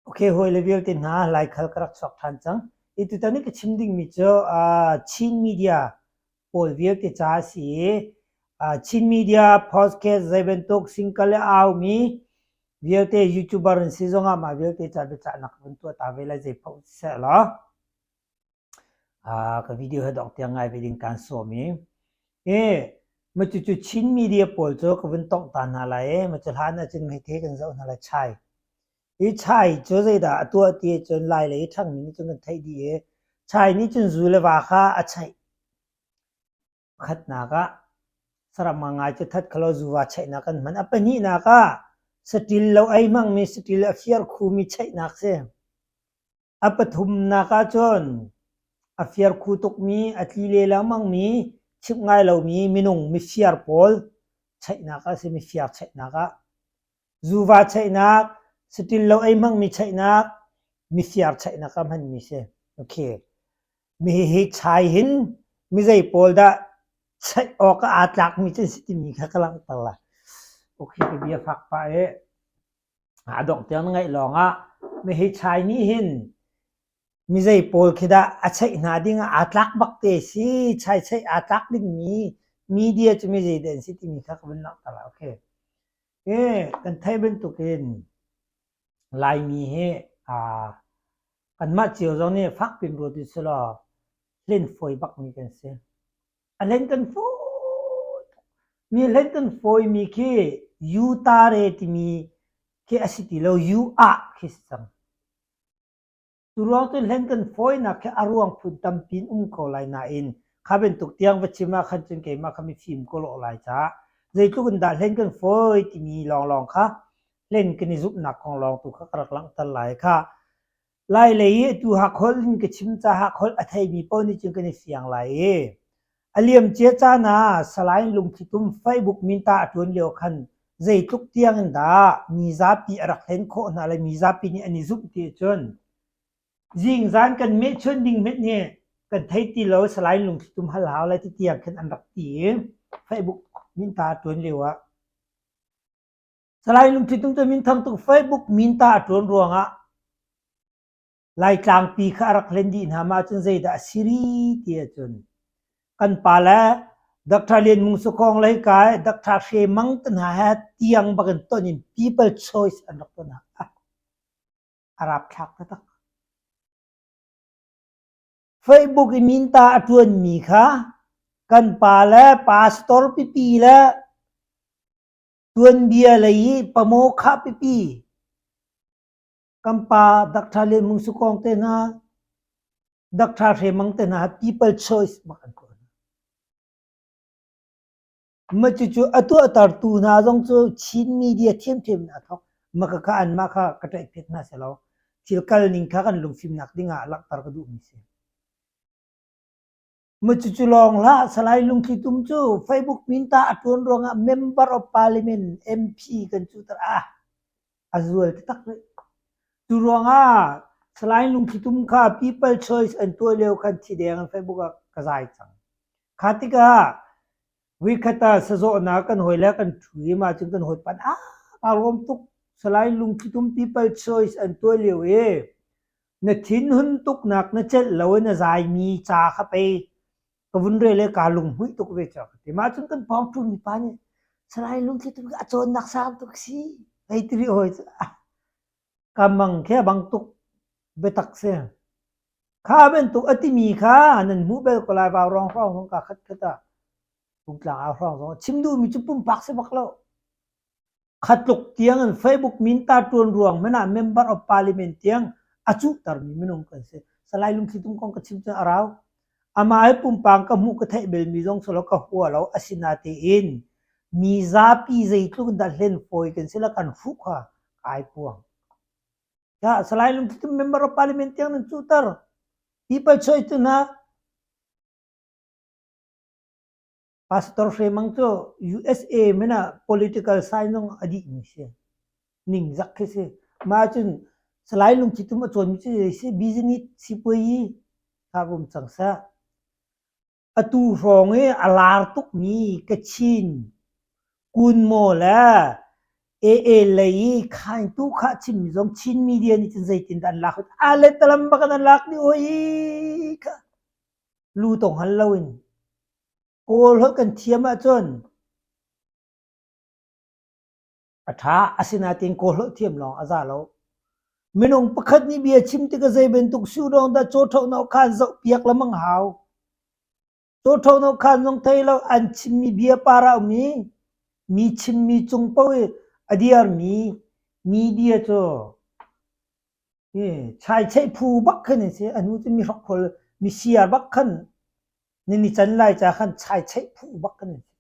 Ok, hawile vialte hna Laikhal ka rak chuak ṭhan cang. I tutan i ka chim dingmi cu uh, Chin media pawl vialte ca a si i uh, Chin media podcast zei bantuk singkal le aumi vialte YouTuber an si zongah mah vialte ca biacahnak ka vun tuah ta ve lai zei paoh siseh law Ka video hi dongh tiang ngai ve ding kaan sawm i i cucu Chin media pawl cu ka vun tongh ta hna lai i cu hlan ahcun meithe kan zoh hna lai chai. Hi chai cu zeidah a tuah ti ahcun Lai lei i ṭhangmi nih cun kan theih dih i chai nih cun zu le va kha a chaih. Pakhatnak ah saram ngangai cu that khalo zuva cheihnak kan hman. A pahnihnak ah saṭil lo ei hmangmi saṭil a fiar khumi cheihnak si. A pathumnak ahcun a fiarkhu tukmi, a tli le lengmangmi, chimh ngai lomi minung mifiar pawl cheihnak ah a si, mifiar cheihnak ah. Zuva cheihnak, saṭil lo ei hmangmi cheihnak, mifiar cheihnak ah hmanmi si. Okay. Mi hihi chai hin mizei pawl dah cheih awk ah aa tlakmi cu an si timi kha ka langhter lai. Okay, ka bia fak pah i A dongh tiang na ngaih lawngah mehei nih hin mizei pawl khi dah a cheih hna ding ah aa tlak bak te si, chai cheih aa tlak dingmi media cu mizei dah an si timi kha ka vun langhter lai. Okay. E, kan theih bantukin Laimi hi aa kanmah cio zong nih fak pin ruat u sih law hlen fawi bakmi kan si. A hlen kan fawi tuk. Mi hlen kan fawimi khi U-tare timi khi a si ti lo, U-ah khi si cang. Cu ruang cun hlen kan fawinak khi a ruang phun tampi in um ko lai nain kha bantuk tiang va chim ah khan cun keimah kha mifim ka lawh lai caah zeitluk in dah hlen kan fawi timi lawnglawng kha hlen kan i zumhnak kong lawng tu kha ka rak langhter lai kha. Lailei i atu Hakholh in ka chim caah Hakholh a theimi paoh nih cun kan i fiang lai i a liamcia caan ah Salai Lungthlitum Facebook minta a ṭuan lio khan zeitluk tiang in dah mi zapi a rak hlen khawh hna le mi zapi nih an i zumh ti ahcun zingzan kan mehchun ding hmenh hi kan thei ti lo Salai Lungthlitum hal hau lai ti tiang khin an rak ti i Facebook minta a ṭuan lio ah Salai Lungthlitum cu minthang tuk Facebook minta a ṭuan ruangah Laitlangpi kha a rak hlen dih hna mah cun zeidah a si ri ti ahcun kan pa le Dr. Lian Mung Sukong le hika i Dr. Hre Mang te hna he tiang bak in ton in people choice an rak ton ah a rapthlak taktak. Facebook i minta a ṭuanmi kha kan pa le pastor pipi le Tuanbia lei i pamawkhah pipi kan pa Dr. Lian Mung Sukong te hna, Dr. Hre Mang te hna people choice bak an tuah hna. Ma cucu a tuahtertu hna zong cu Chin media thiamthiam in a thawk. Ma ka kha anmah kha ka ṭaihphet hna selaw thil kal ning kha kan lungfimnak ding ah langhter ka duhmi si. Cucu lawng hlah, Salai Lungthli Tum cu Facebook minta a ṭuan ruangah Member of Parliament MP kan cuter ah a zual taktak rih. Cu ruangah Salai Lungthli Tum kha People Choice an tuah lio khan thi deng in Facebook ah ka zai cang. Kha tikah Voikhat ah sazawhnak kan hawi le kan ṭhu i mah cun kan hawipa nih ah kaa lawm tuk Salai Lungthli Tum People Choice an tuah lio i na thinhun tuknak na celh lo i na zaimi ca kha pei ka vun rel i kaa lunghmuih tuk ve cu a ka ti. Mah cun kan pawng ṭhumi pa nih Salai Lungthli Tum a cawnnak sang tuk si hei ti rih hawi cu ka mang khi a bang tuk biatak si. Kha bantuk a timi kha nan hmuh bel ko lai vaurawng hrawng zong kaa khatkhat ah Rungtlang au hrawng zong chim duhmi cu pumpak si bak lo. Khatluk tiang in Facebook minta ṭuan ruang hmanh ah member of parliament tiang a cuhtermi minung kan si. Salai Lungthli Tum kong ka chim cun a rau. Amah hi pumpak ka hmuh ka theih belmi zong silo ka hua lo asinatein mi zapi zeitluk in dah hlen fawi kan si le kan hruh kha kai puang. Ya, Salai Lungthli Tum member of parliament tiang nan cuhter. People choice tu hna Pastor Hre Mang cu USA men ah political science zong a dih mi si. Ningzak khi si. Mah cun Salai Lungthli Tum a cawnmi cu zei si business sipuayi kha um cang seh. Atu hrawng i a lar tukmi Kachin, Kunmaw le. AA lei i khaingtu kha a chimmi zong Chin media nih cun zeitindah an lak a letalam bak in an lak dih oi kha lu tong hal loin Kawl holh kan thiam ahcun a ṭha asinain Kawl holh thiam lawng a za lo. Minung pakhat nih bia chim tikah zei bantuk suhdawng dah cawṭhohnak khan zohpiak lengmang hau. Cawṭhohnak khan zong thei lo an chimmi bia par a um i mi chimmi cung paoh i a diarmi media cu chaicheih phu bak khan an si. A hnu cu mi hrokhrol mi siar bak khan nan i can lai ca khan chaicheih phu bak khan an si.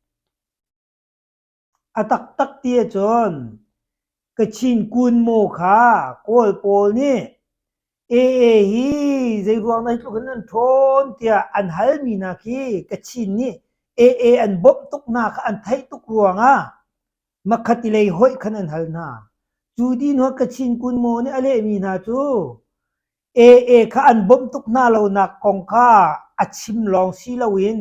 A taktak ti ahcun Kachin kunmaw kha Kawl pawl nih AA hi zeiruang dah hi tluk in an ṭhawn tiah an halmi hna khi Kachin nih AA an bawmh tuk hna kha an theih tuk ruangah makhati lei hoih khan an hal hna. Cu dih hnuah Kachin kunmaw nih a lehmi hna cu AA kha an bawmh tuk hna lonak kong kha a chim lawng si loin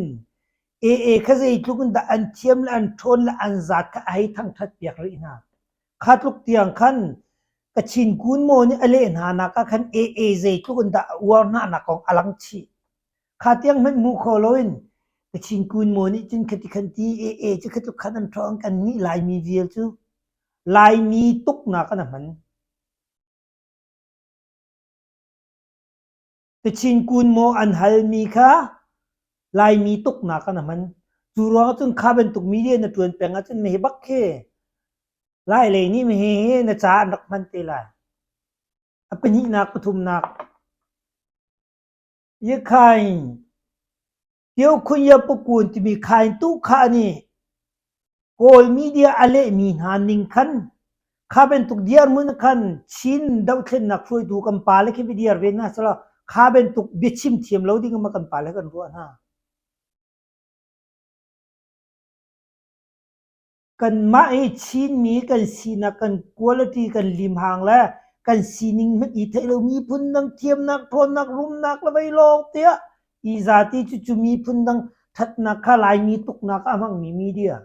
AA kha zeitluk in dah an thiam le an ṭhawn le an zaat kha a hei thangṭhat piak rih hna. Kha tluk tiang khan Kachin Kun Maw nih a leh hna nak ah khan AA zeitluk in dah a uar hna nak kong a lang chih. Kha tiang hmanh hmu kho loin Kachin Kun Maw nih cun khati khan ti AA cu kha tluk khan an ṭhawng kan nih Laimi vial cu Laimi tuknak an a hman. Kachin kun maw an halmi kha Laimi tuknak an hman. Cu ruangah cun kha bantuk media na ṭuan peng ahcun meh bak khi Lai lei nih meh hi na ca an rak hman te lai. A pahnihnak pathumnak. Yakhain Tio-khun-ya-pukun timi khaintu kha nih Kawl media a lehmi hna ning khan kha bantuk dirhmun khan Chin dohthlennak hruaitu kan pale khi va dir ve hna selaw kha bantuk biachim thiam lo ding ma kan pale kan ruah hna. Kanmah hi Chinmi kan sinak kan quality kan limhang le kan sining hmanh i theih lo miphun dang thiamnak ṭhawnnak rumnak le vei lawng tiah i zati cucu miphun dang ṭhatnak kha Laimi tuknak ah a hmangmi media.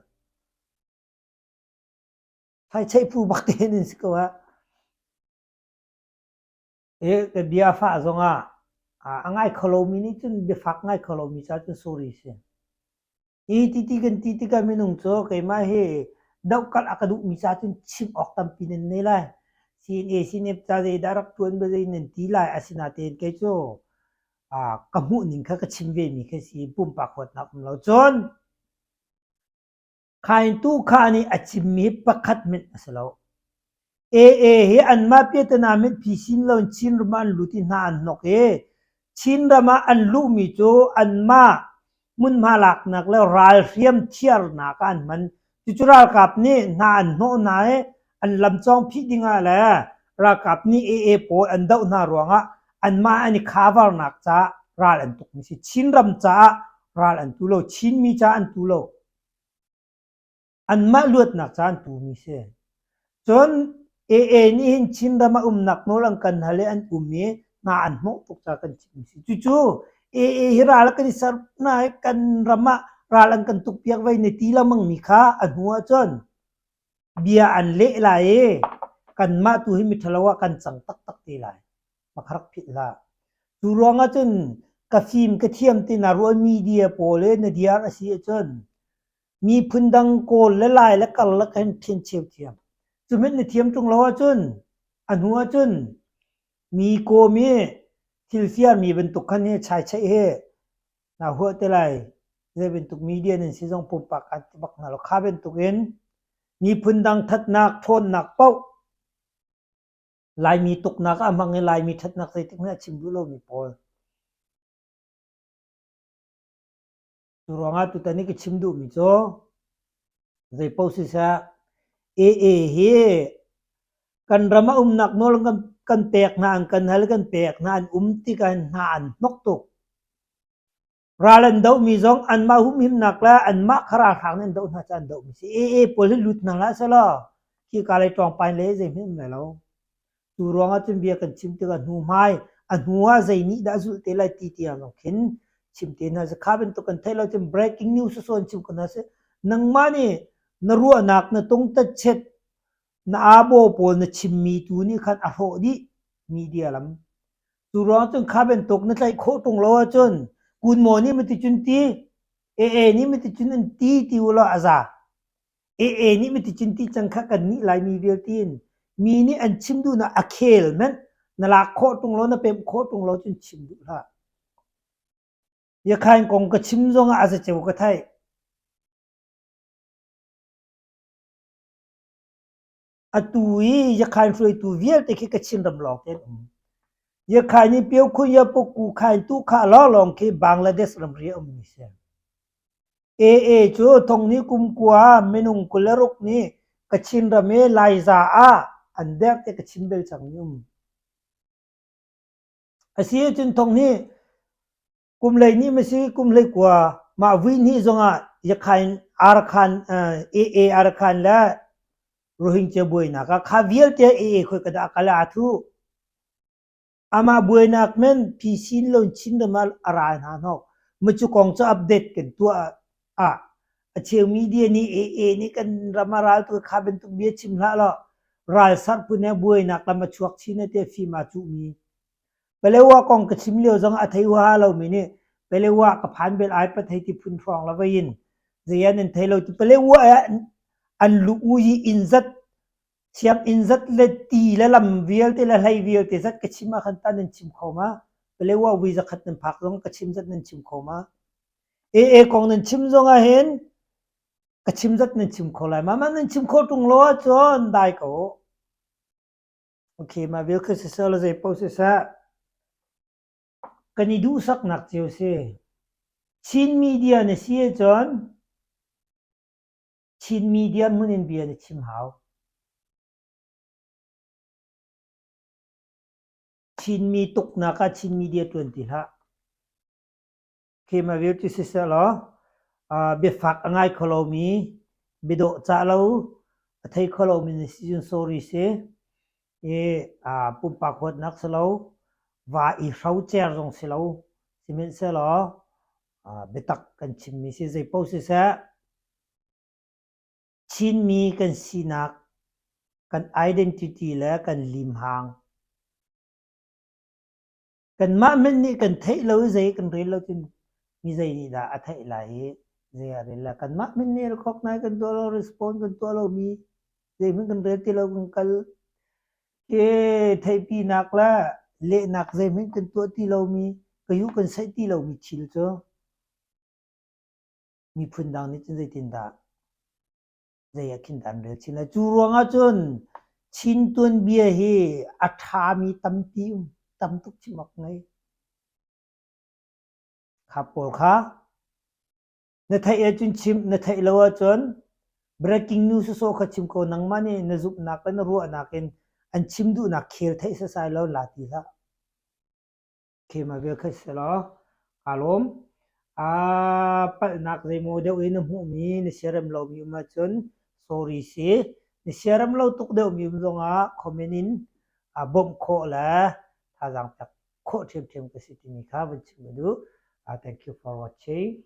Thlaicheih phu bak te nan si ko ah. E ka bia fah zongah a ngai kho lomi nih cun biafak ngai kho lomi ca cun sorry si. Hi ti kan ti tikah minung cu keimah hi dohkalh a ka duhmi ca cun chim awk tampi nan nei lai. CNA CNF ca zeidah rak ṭuan bia zei nan ti lai. Asinain kei cu ka hmuhning kha ka chim vemi khi si pumpak huatnak um lo. Cun Khaintu kha nih a chimmi pakhat hmanh a si lo. AA hi anmah piahtana mit phisin loin Chinram ah an lut i hna an hnok i Chinram ah an luhmi cu anmah hmunhma laknak le ralhriam thiarnak ah an hman. Cucu ralkap nih hna an hnawh hna i an lamcawng phih dingah le ralkap nih AA pawl an doh hna ruangah anmah an i covernak caah ral an tukmi si. Chinram caah ral an tu lo. Chinmi caah an tu lo. Anmah luatnak ca an tumi si. Cun AA nih hin Chinram ah umnak nawl an kan hal i an um i hna an hnawh tuk caah kan chimmi si. Cucu AA hi ral kan i ser hna i kan ram ah ral an kan tukpiak vei na ti lengmangmi kha a hnu ahcun bia an leh lai i kanmah tu hi miṭhalo ah kan cang taktak te lai. Mah kha rak philh hlah. Cu ruangah cun ka fim ka thiam ti na ruah media pawl i na diar a si ahcun Miphun dang Kawl le Lai le karlak hin ṭhencheu thiam. Cu hmanh na thiam ṭung lo ahcun a hnu ahcun mi kawm i thil fiarmi bantuk khan hi chaicheih hi naa huah te lai. Zei bantuk media nan si zong pumpak aan ti bak hna lo. Kha bantuk in miphun dang thatnak, ṭhawnnak paoh Laimi tuknak ah a hmang i Laimi ṭhatnak zeitik hmanh a chim duh lomi pawl. Cu ruangah tutan i ka chim duhmi cu zeipaoh siseh AA hi kan ram a umnak nawl kan, kan pek hna, an kan hal kan pek hna, an um tikah hin hna an hnok tuk. Ral an dohmi zong anmah humhimnak le anmah kha ralhrang nih an doh hna caah an dohmi si. AA pawl hi lut hna hlah sehlaw khika lei ṭawngpain le zeihmanh um lai lo. Cu ruangah cun bia kan chim tikah hnuhmai a hnu ah zei nih dah a zulh te lai ti tiang zong khin chim te hna sih. Kha bantuk kan theih lo cun breaking news sawn chim ko hna sih. Nangmah nih na ruahnak na tungtatchet. Na abo pawl na chimmi tu nih khan a hrawh dih media lam. Cu ruang cun kha bantuk na tlaih khawh ṭung lo ahcun kunmaw nih maticun ti, AA nih maticun an ti ti u law a za. AA nih maticun ti cang kha kannih Laimi vialte in mi nih an chim duhnak a khel manh na lak khawh ṭung lo na pemh khawh ṭung lo cun chim duh hlah. Yakhain kong ka chim zongah a zaceu ka theih. Atu i Yakhain hruaitu vialte khi Kachin ram lawng te an um. Yakhain i Pyokhun Yapuku khain tu kha lawnglawng khi Bangladesh ramri a ummi si. AA cu thongni kum kua minung 26 nih Kachin ram i Laiza ah an derh ti ka chim bel cangmi um. Asi ahcun thongni Kum 12 ma si kum 19 mah vui hnih zongah Yakhain Arakhan AA Arakhan le Rohingya buainak ah kha vialte AA khoi ka dah kal aa thu. Amah buainak men PC lo Chin ram ah a ral hna hnok. Macu kong cu update kan tuah ah a cheu media nih AA nih kan ram a ral tu kha bantuk bia chim hlah law ral sarh phun he buainak lam a chuak chin te fim aa cuhmi Palewa kong ka chim lio zongah a thei huaha lomi nih Palewa ka phan bel ai pat hei ti phun hrawng la vei in zei ah nan thei lo ti Palewa ah an lu u i inn zat siam inn zat le ti le lam vialte le hlei vialte zat ka chim ah khan ta nan chim kho ma Palewa vui zakhat nan phak zong ka chim zat nan chim kho ma AA kong nan chim zong ah hin ka chim zat nan chim kho lai ma ma nan chim kho ṭung lo ahcun dai ko Okay, mah vial khi siseh le zei paoh siseh, kan i duhsaknak cio si. Chin media na si ahcun Chin media hmun in bia na chim hau. Chinmi tuknak ah Chin media ṭuan ti hlah. Khema vialte siseh law biafak a ngai kho lomi, biadawh cah lo, a thei kho lomi na si cun sorry si. I pumpak huatnak si lo, va i hrocer zong si lo. Sihmanhsehlaw biatak kan chimmi si zeipaoh siseh, Chinmi kan sinak, kan identity le kan limhang Kanmah hmanh nih kan theih lo i zei kan rel lo cun mi zei nih dah a theih lai i zei a rel lai. Kanmah hmanh nih recognize kan tuah lo, respond kan tuah lomi zeihmanh kan rel ti lo kan kal ke theihpinak le lehnak zeihmanh kan tuah ti lomi, ka yu kan saih ti lomi thil cu miphun dang nih cun zeitindah zei ah khin dah an rel chin lai. Cu ruangah cun Chin tuanbia hi a ṭhami tampi um, tam tuk chim awk ngei. Kha pawl kha na theih ahcun chim, na theih lo ahcun breaking news sawsawh kha chim ko nangmah nih na zumhnak le na ruahnak in an chim duhnak khel theih sasai lo la ti hlah. Khema vial kha si law kaa lawm. Aa palhnak zeimaw deuh i na hmuhmi na siarem lomi um ahcun sorry si. Na siarem lo tuk deuhmi um zongah comment in aa bawmh khawh le thazaang pek khawh ṭhiamṭhiam ka si timi kha van chim ka duh. Uh, thank you for watching.